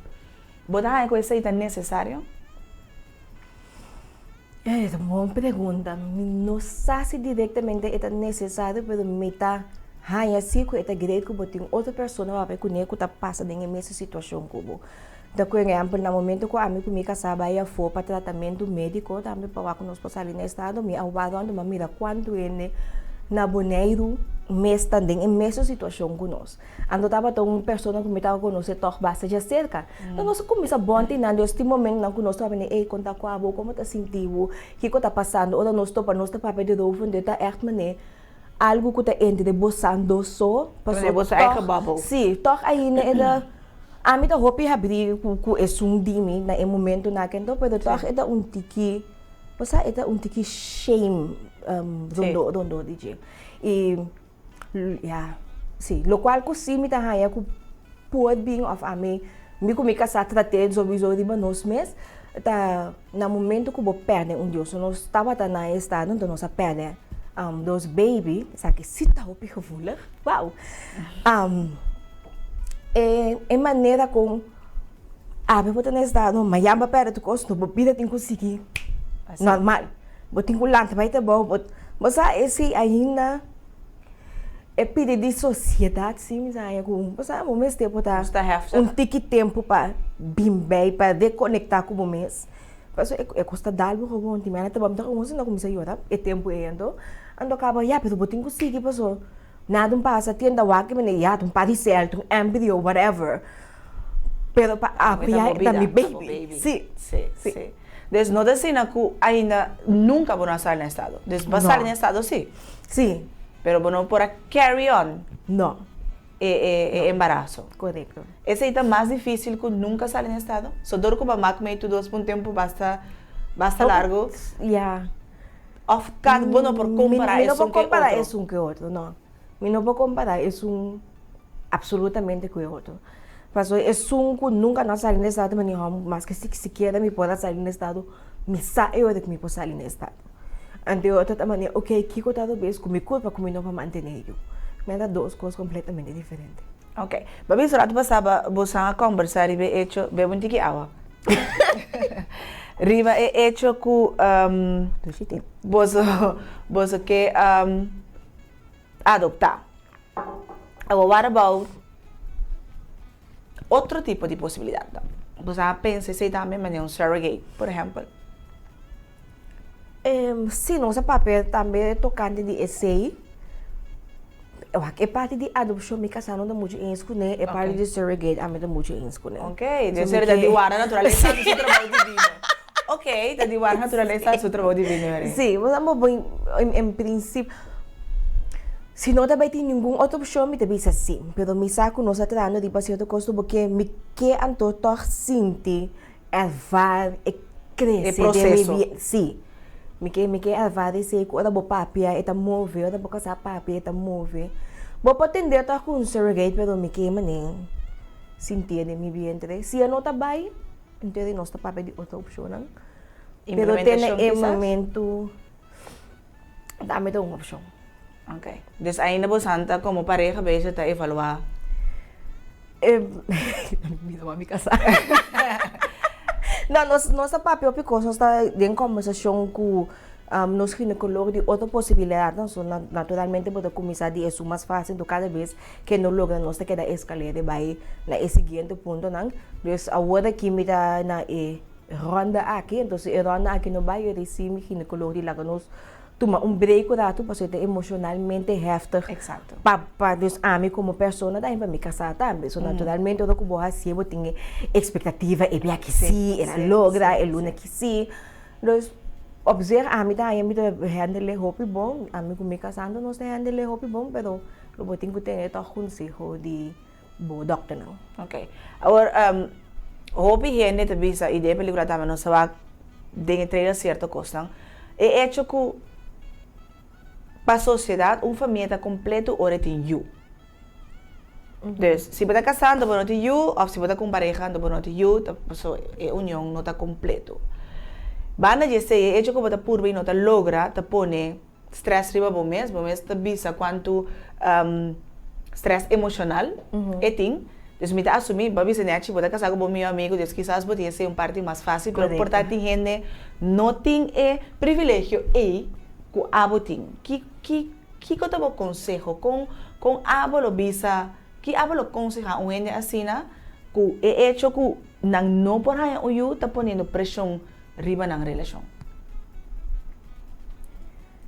Bo ta haña ku esei ta nesesario? E ta un bon pregunta. Mi no sa si direktamente e ta nesesario, pero mi ta haña si ku e ta great ku bo tin otro persona papia kuné ku ta pasa den e mesun situashon ku bo. Ta ku ehèmpel na momento ku ami ku mi kasá bai afó pa tratamentu médiko tambe pa wak ku nos por sali na estado mi a wak rònt mi a mira kuantu hende na Boneiru mes ta den e mesun situashon ku nos. Anto tabata un persona ku mi tabata konosé tòg basta djaserka. Enton nos a kuminsá bònti nan dios tin momentunan ku nos tabata bini ey konta ku abo komo ta sinti bo kiko ta pasando ora nos topa nos ta papia di rofu anto e ta ègt manera algu ku ta entre bosan dos so pasobra tòg si tòg ainda e ta Ami ta hopi habrí ku esun di mi na e momentunan aki anto, pero tòg e ta un tiki, bo sa e ta un tiki shame rondó rondó di dje. I ya, si, lokual ku si mi ta haña ku por bin òf ami, mi ku mi kasá trat'é souiso riba nos mes, ta na momento ku bo pèrdè un dios. Nos tabata na e estado anto nos a pèrdè dos baby, esaki si ta hopi gevoelig, wou! E e manera kon awe bo ta na estado mañan bo a pèrdè tur kos no bo bida tin ku sigui normal bo tin ku lanta bai trabou bo bo sa esei ainda e pidi di sosiedat si mi sa haña ku bo sa bo mester por ta un tiki tempu pa bin bei pa rekonektá ku bo mes pasobra e kos ta dal bo gewoon tin mene ta bo mi ta gewoon asina kuminsá yora e tempu ei anto anto kaba ya pero bo tin ku sigui pasobra. Nada un pasa tienda wak mi ya ta un paricel ta un embryo whatever pero pa apoya e ta mi baby si si si dus no ta asina ku ainda nunka bo no a sali na estado dus bo a sali na estado si si pero bo no por a carry on no e e embaraso korekto esei ta mas dificil ku nunka sali na estado so dor ku bo a mak mei tur dos pa un tempu basta basta largo ya. Of kat bo no por kompará esun ke otro? Mi no por kompará esun ke otro, no. Mi no por kompará esun absolutamente ku e otro. Pasobra esun ku nunka no a sali na estado ta manera hòmber, maske si sikiera mi por a sali na estado, mi sa e ora ku mi por sali na estado. Anto e otro ta manera, ok, kiko ta robes ku mi kurpa ku mi no por mantené yu? Mi ta dos kos kompletamente diferente. Ok. Bo a bisa rato pasá bo san a kombersá riba e echo, bebe un tiki awa. Riba e echo ku boso boso ke adoptá. Awor what about otro tipo di posibilidatnan. Bo sa pensa esei tambe manera un surrogate, por ehèmpel? Sí, nos a papia tambe tokante di esei. Wak, e parti di adopshon mi kasá no ta muchu eens kuné, e parti di surrogate ami ta muchu eens kuné. Ok, dus ta di wara naturalesa hasi su trabou divino. Ok, ta di wara naturalesa hasi su trabou divino, Yori. Sí, en prinsipio, si no ta bai tin ningun otro opshon mi ta bisa sí, pero mi sa ku nos a trahando riba sierto kos porque mi ke anto tòg sinti ervaar e krese den mi bida. Sí. Mi ke mi ke ervaar esei ku ora bo papia e ta move, ora bo kasá papia e ta move. Bo por tende tòg ku un surrogate pero mi ke manera sintié den mi vientre. Si e no ta bai, entonces nos ta papia di otro opshonnan. Pero te na e momento tambe ta un opshon. Ok. Dus ainda bosan ta komo pareha bezig ta evaluá? Mi ta mi kasá. No, nos nos ta papia hopi kos, nos ta den kombersashon ku nos ginekoloog di otro posibilidatnan, so naturalmente bo ta kuminsá di esun mas fásil, enton kada bes ke no logra nos ta keda eskalera bai na e siguiente puntonan. Dus awor aki mi ta na e ronda aki, entonces e ronda aki no bai, yo risibi mi ginekoloog di laga nos tuma un break un ratu pasobra e ta emocionalmente heftig pa pa dus ami como persona tambe pa mi casá tambe so naturalmente ora cu bo hacié bo tin e expectativa e bia ki si el a logra e luna ki si dus op zich ami ta haña mi ta handle hopi bon ami cu mi casá anto nos ta handle hopi bon pero lo bo tin cu tene toch conseho di bo dokternan. Ok. Awor, hopi hende ta bisa, i den e pelikula tambe nos ta wak den e trailer sierto kosnan, e echo ku pa sosiedat un famia ta kompleto ora e tin yu. Dus, si bo ta kasá anto bo no tin yu, òf si bo ta ku un pareha anto bo no tin yu, ta paso e union no ta kompleto. Banda di esei, e echo ku bo ta purba i no ta logra ta pone stress riba bo mes, bo mes ta bisa cuantu stress emocional e tin, dus mi ta asumi, bo a bisa nechi bo ta casa cu bo miho amigo, dus kisas bo tin esey un parti mas facil, pero por ta tin hende no tin e privilegio ey cu abo tin. Ki ki kico ta bo conseho? Con con abo lo bisa, ki abo lo conseha un hende asina cu e hecho cu nan no por haya un yu ta poniendo presion riba nan relashon.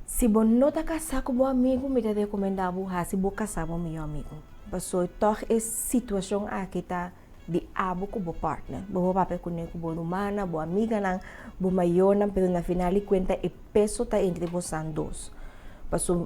Si bo no ta kasá ku bo amigu, mi ta rekomendá bo hasi bo kasá bo mihó amigu. Pasobra tòg e situashon aki ta di abo ku bo partner. Bo por papia kuné ku bo rumannan, bo amiganan, bo mayornan, pero na final di kuenta e peso ta entre bosan dos. Pasobra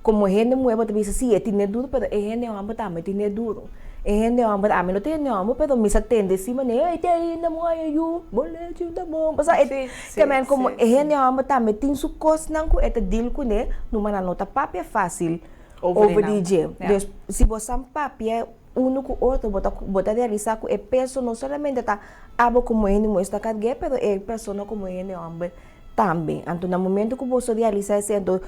Como hende muher bo ta bisa si e tine duro pero e hende homber tambe tine duro. E hende homber ami no ta hende homber pero mi sa tende si manera ey te ainda bo haya yu bo lechi ta bon pasobra e te men como e hende homber tambe tin su cosnan cu e ta deal cune numa nan no ta papia facil over di dje. Dus si bo san papia uno cu otro bo ta bo ta realisa cu e peso no solamente ta abo como hende muher sta cargue pero e persona como hende homber tambe. Anto na momento cu boso realisa esey anto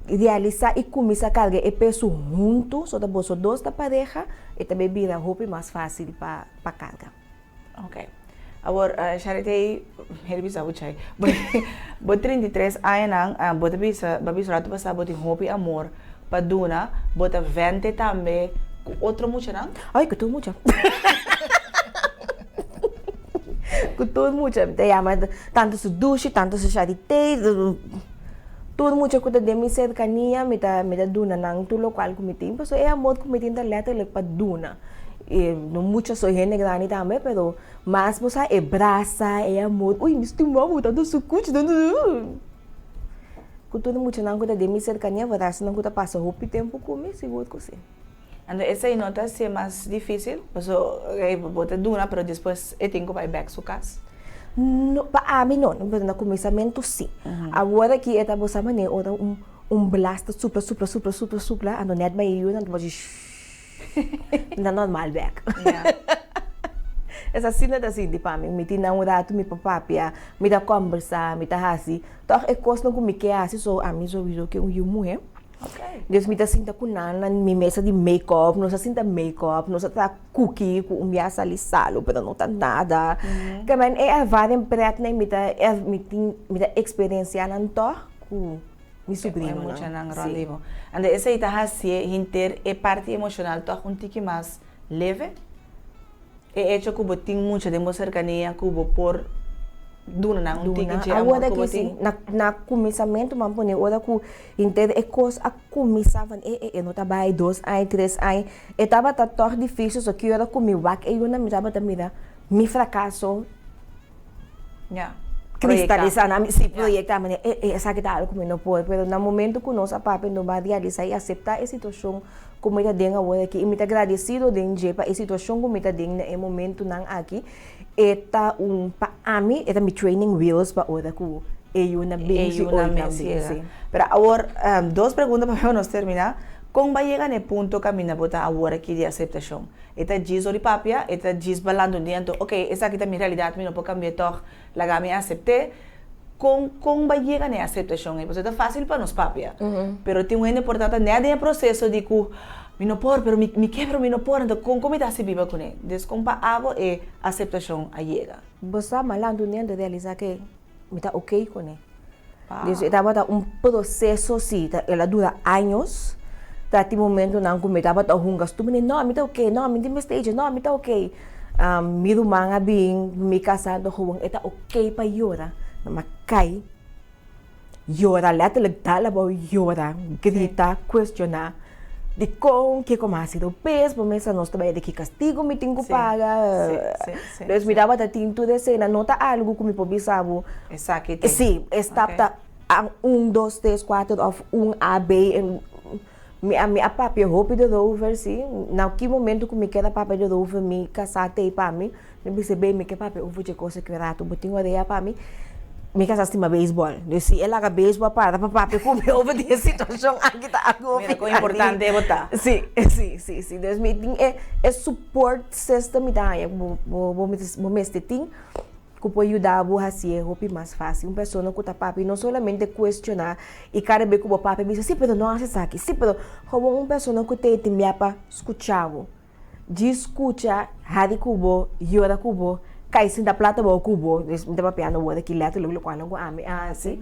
Realisá i kuminsá karga e peso huntu, so ta boso dos ta pareha, e ta bay bira hopi mas fásil pa pa karga. Ok. Awor, Charité, hende bisa bo chay. Bo 33 añanan, bo ta bisa, bo a bisa rato pasá bo tin hopi amor pa duna, bo ta vente tambe ku otro muchanan? Ay, ku tur mucha. Ku tur mucha. Mi ta yama tantu su dushi, tantu su Charité. Tur mucha ku ta den mi serkania mi ta mi ta duna nan tur lokual ku mi tin pasobra e amor ku mi tin ta letterlijk pa duna. E no mucha soy hende grandi tambe pero mas bo sa e brasa e amor uy mi stima bo tantu sukuchi tantu ku tur muchanan ku ta den mi serkania verasnan ku ta pasa hopi tempu ku mi sigur ku si. Anto esei no ta hasié mas difísil? Pasobra bo ta duna pero despues e tin ku bai bèk su kas. No, pa ami no, pero na kuminsamentu sí. Awor aki e ta bo sa manera ora un un blas ta supla supla supla supla supla anto nèt bai e yunan ta bo hasi shhh na normal bèk. Es asina ta sinti pa mi. Mi tin nan un ratu mi por papia, mi ta kòmbersá, mi ta hasi tòg e kosnan ku mi ke hasi so ami souiso ke un yu muhé. Dus mi ta sinta ku nan na mi mesa di make up, nos a sinta make up, nos a traha cookie ku un bia sali salu pero no ta nada. Ke men e ervaring pretnan mi ta mi tin mi ta eksperensiá nan tòg ku mi subrinonan. E muchanan rònt di bo. Anto esei ta hasié henter e parti emoshonal tòg un tiki mas leve? E echo ku bo tin mucha den bo serkania ku bo por duna nan un tiki dje amor ku bo tin. Na na kuminsamentu bo a pone ora ku henter e kos a kuminsá van e e e no ta bai dos aña tres aña e tabata tòg difísil so ki ora ku mi wak e yunan mi tabata mira mi frakaso kristalisá na mi si proyektá manera e e esaki ta algu ku mi no por pero na momento ku nos a papia nos a realisá i aseptá e situashon ku mi ta den awor aki i mi ta gradesido den dje pa e situashon ku mi ta den na e momentunan aki e ta un pa ami e ta mi training wheels pa ora ku e yunan bin si ora nan bin si. Pero awor dos pregunta pa nos termina, kon bo a yega na e punto kaminda bo ta awor aki di aseptashon? E ta djis ori papia, e ta djis balando un dia anto ok esaki ta mi realidat mi no por kambia tòg laga mi asept'é. Kon kon bo a yega na e aseptashon ei? Pasobra ta fásil pa nos papia, pero tin un hende por ta ta nèt den e proseso di ku mi no por pero mi mi ke pero mi no por anto kon kon mi ta hasi biba kuné? Des kon pa abo e aseptashon a yega? Bo sa malantu un dia anto realisá ke mi ta ok kuné. Dus e tabata un proseso si, el a dura años, ta tin momentonan ku mi tabata hunga stu, mi di no mi ta ok, no mi tin mester dje, no mi ta ok. Mi ruman a bin, mi kasá anto gewoon e ta ok pa yora, mi a kai yora letterlijk dal abou yora, grita, cuestiona. Dikon kiko mi a hasi robes, bo mester nos ta bai di ki kastigu mi tin ku paga. Dus mi tabata tin tur esei, no ta algu ku mi por bisa bo. Esaki tin. Si, e stap ta un, dos, tres, kuater òf un A, B. Mi a mi a papia hopi erover, si. Na ki momento ku mi keda papia erover mi kasá t'ei pa mi. Mi bisa bay mi ke papia over dje cosa ki rato bo tin orea pa mi, mi casa stima beisbol, dus si e laga beisbol para pa papia ku mi over di e situacion aki ta algo Mira kon importante bo ta. Si, si, si, si, dus mi tin e e support system mi ta haña ku bo bo bo mester tin ku por yuda bo hasié hopi mas fácil, un persona ku ta papia no solamente cuestiona i kada bes ku bo papia bisa si pero no hasi esaki, si pero gewoon un persona ku ta tin bia pa skucha bo. Djis skucha, hari ku bo, yora ku bo, kai sinta plata bou ku bo, dus mi ta papiando wor aki letterlijk lokual nan ku ami a hasi.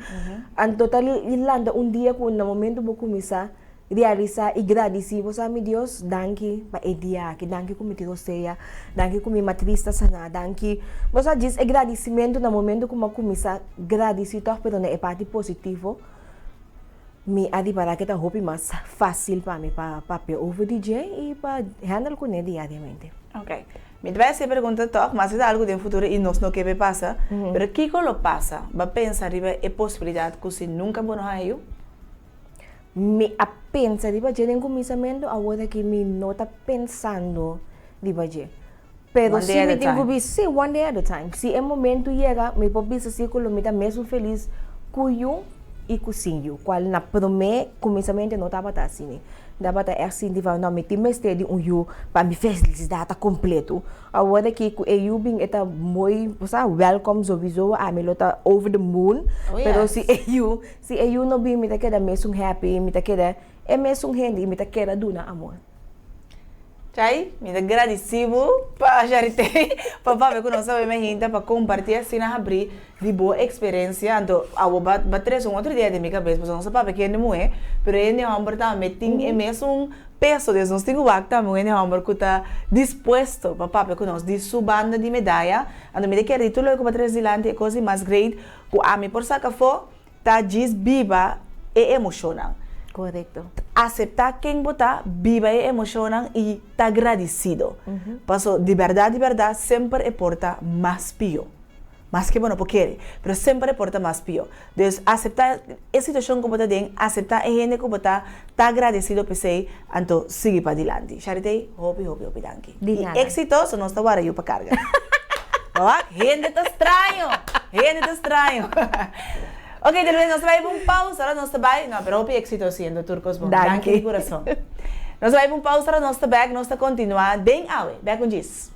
Anto ta lanta un dia ku na momento bo kuminsá realisá i gradisí bo sa mi Dios danki pa e dia aki, danki ku mi tin rosea, danki ku mi matris ta saná, danki, bo sa djis e gradisimentu na momento ku mi a kuminsá gradisí tòg pero na e parti positivo. Mi a ripará ke ta hopi mas fásil pa mi pa papia over di dje i pa handle kuné diariamente. Ok. Mi ta bai hasi e pregunta tòg, mas e ta algu den futuro i nos no ke p'e pasa. Pero kiko lo pasa? Bo a pensa riba e posibilidat ku si nunka bo no haña yu? Mi a pensa riba dje den kuminsamentu, awor aki mi no ta pensando riba dje. Pero One si day at mi a tin ku time. bisa, sí, one day at a time. Si e momento yega, mi por bisa sí ku lo mi ta mesun felis ku yu i ku sin yu. Kual na promé kuminsamentu no tabata asina. Mi tabata ègt sinti van, no, mi tin mester di un yu pa mi felisidat ta kompleto. Awor aki ku e yu bin e ta muy, bo sa, wèlkòm sowiso, ami lo ta over the moon. Oh Pero yes. si e yu, si e yu no bin mi ta keda mesun happy, mi ta keda e mesun hende i mi ta keda duna amor. Chay, mi ta gradisí bo pa Charité, pa papia ku nos awe mainta, pa kompartí asina habrí di bo eksperensia. Anto awo ba ba trese un otro idea den mi kabes, pasobra nos ta papia ku hende muhé, pero e hende hòmber tambe tin e mesun peso. Des nos tin ku wak tambe un hende hòmber ku ta dispuesto pa papia ku nos di su banda di medaya. Anto mi ta kere di tur loke ku bo a trese dilanti e kos di mas great ku ami por saka afó. Ta djis biba e emoshonnan. Korekto. Aseptá ken bo ta, biba e emoshonnan i ta gradisido. Paso di bèrdat di bèrdat semper e por ta mas pió. Maske bo no por kere, pero semper e por ta mas pió. Dus aseptá e situashon ku bo ta den, aseptá e hende ku bo ta, ta gradisido p'esei, anto sigui padilanti. Charitey, hopi hopi hopi danki. Di I nada. éksito, so nos ta wara yu pa karga. Wak, hende ta straño! Hende ta straño! Ok, tal bes nos ta bai pa un pausa, ora nos ta bai, no, pero hopi éksito siendo tur kos bon. Danki di kurason. Nos ta bai pa un pausa, ora nos ta bèk, nos ta kontinuá den awe. Bèk un djis.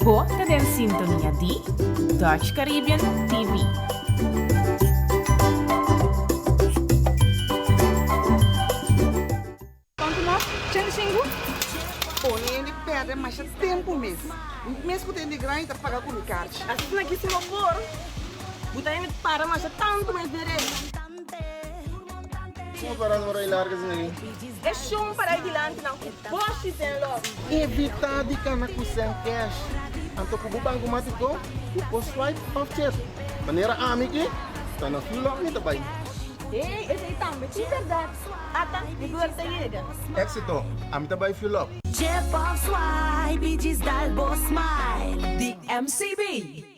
Bo ta den sintonia di Dutch Caribbean TV. pèrdè masha tempu mes. Mes ku ta hende grandi ta paga ku mi karchi. Asina ki si bo por, bo ta hende para masha tantu mes den rei. Como para no rei larga asina ei? E shon para ei dilanti nan ku boshi den lòs. Evitá di kana ku sèn kèsh. Anto ku bo bankomatiko, bo por swipe òf chep. Manera ami ki ta na fuel up mi ta bai. Hey, esei tambe tin bèrdat. Ata, mi buur ta yega. Éxito! Ami ta bai fuel up. Chip of swipe i djis dal bo smile di MCB.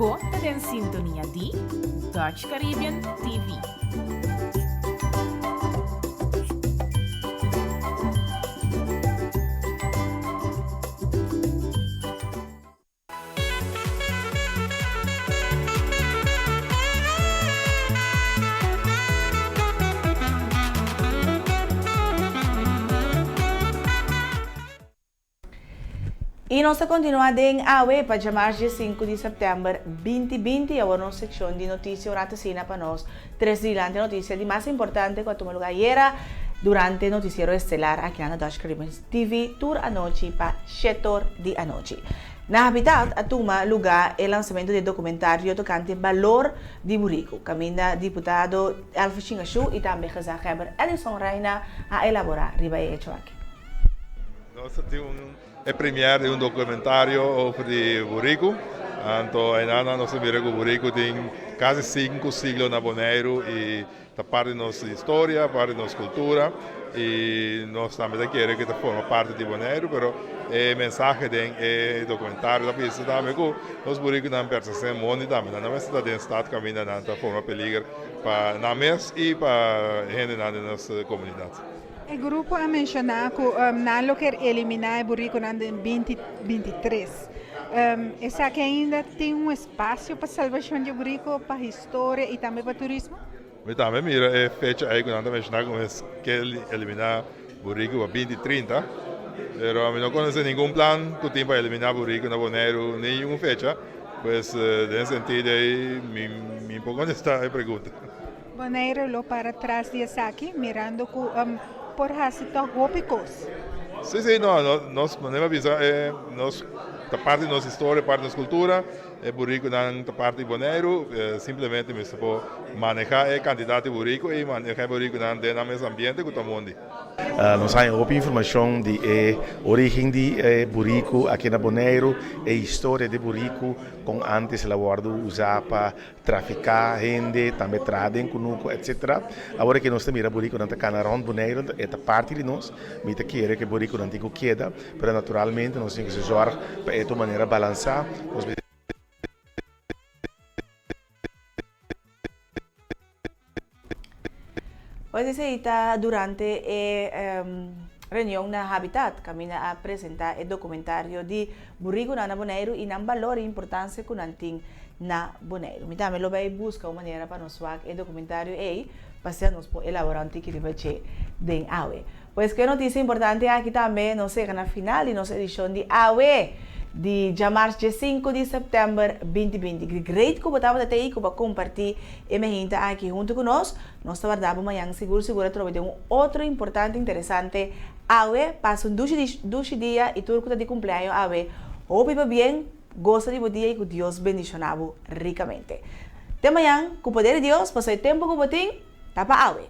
Bo ta den sintonia di Dutch Caribbean TV. Y nos ta continua den awe pa djamars dje sinku di september binti binti y awor nos seccion di noticia un rato asina pa nos tres dilante noticia di mas importante cu a tuma lugar ayera durante noticiero estelar aki na Dutch Caribbean TV tur anochi pa shetor di anochi. Na Habitat a tuma luga e lansamento di e documentario tocante balor di burico caminda diputado Elvis Chingashu y tambe gezaghebber Edison Rijna a elabora riba e hecho aki. Nos a tin un e première di un documentario over di buriku. Anto einan nos a mira ku buriku tin kasi sinku siglo na Boneiru i ta parti di nos historia, parti di nos kultura i nos tambe ta kere ku ta forma parti di Boneiru, pero e mensahe den e documentario ta bisa tambe ku nos burikunan pertenesé mondi tambe, nan no mester ta den stad kaminda nan ta forma peliger pa nan mes i pa hendenan den nos komunidat. E grupo a menshoná ku nan lo kier eliminá e burikonan den 2023. Esaki ainda tin un espasio pa salbashon di e buriko, pa historia i tambe pa turismo? Mi tambe mira e fecha ei ku nan ta menshoná ku mes ke eliminá buriko pa 2030, pero mi no konosé ningun plan ku tin pa eliminá buriko na Boneiru ningun fecha, pues den e sentido ei mi por kontestá e pregunta. Bonaire lo para tras di esaki mirando ku por hasi tòg hopi kos. Sí, sí, no, nos manera mi a bisa nos ta parti di nos historia, parti di nos kultura, e burikunan ta parti di Boneiru, simplemente mester por maneha e kantidat di buriku i maneha e burikunan den nan mes ambiente ku ta mondi. Nos haña hopi informashon di e orígen di e buriku aki na Boneiru, e historia di buriku, kon ántes el a wòrdu usá pa Trafiká hende, tambe traha den kunuku etc. Awor ke nos ta mira burikonan ta kana rònt Boneiru, e ta parti di nos. Mi ta kere ku e burikonan tin ku keda, pero naturalmente nos tin ku hasi zòrg pa e ta un manera balansá. Nos mester. Pues esei ta durante e reunion na Habitat kaminda a presenta e documentario di burigunan na Boneiru y nan balor y importancia cu nan tin na Boneiru. Mi tambe lo bay busca un manera pa nos wak e documentario ey pa asina nos por elabora un tiki riba dje den awe. Pues cu e noticia importante aki tambe nos yega na final di nos edicion di awe di djamars dje sinku di september 2020. Great cu bo tabata te y cu bo a comparti e mehinta aki hunto cu nos. Nos ta warda bo mañan sigur sigur atrobe den un otro importante interesante awe. Pasa un dushi dushi dia y tur cu ta di cumpleaño awe hopi pabien, gosa di bo dia y cu Dios bendiciona bo ricamente. Te mañan cu poder di Dios pasobra e tempo cu bo tin ta pa awe.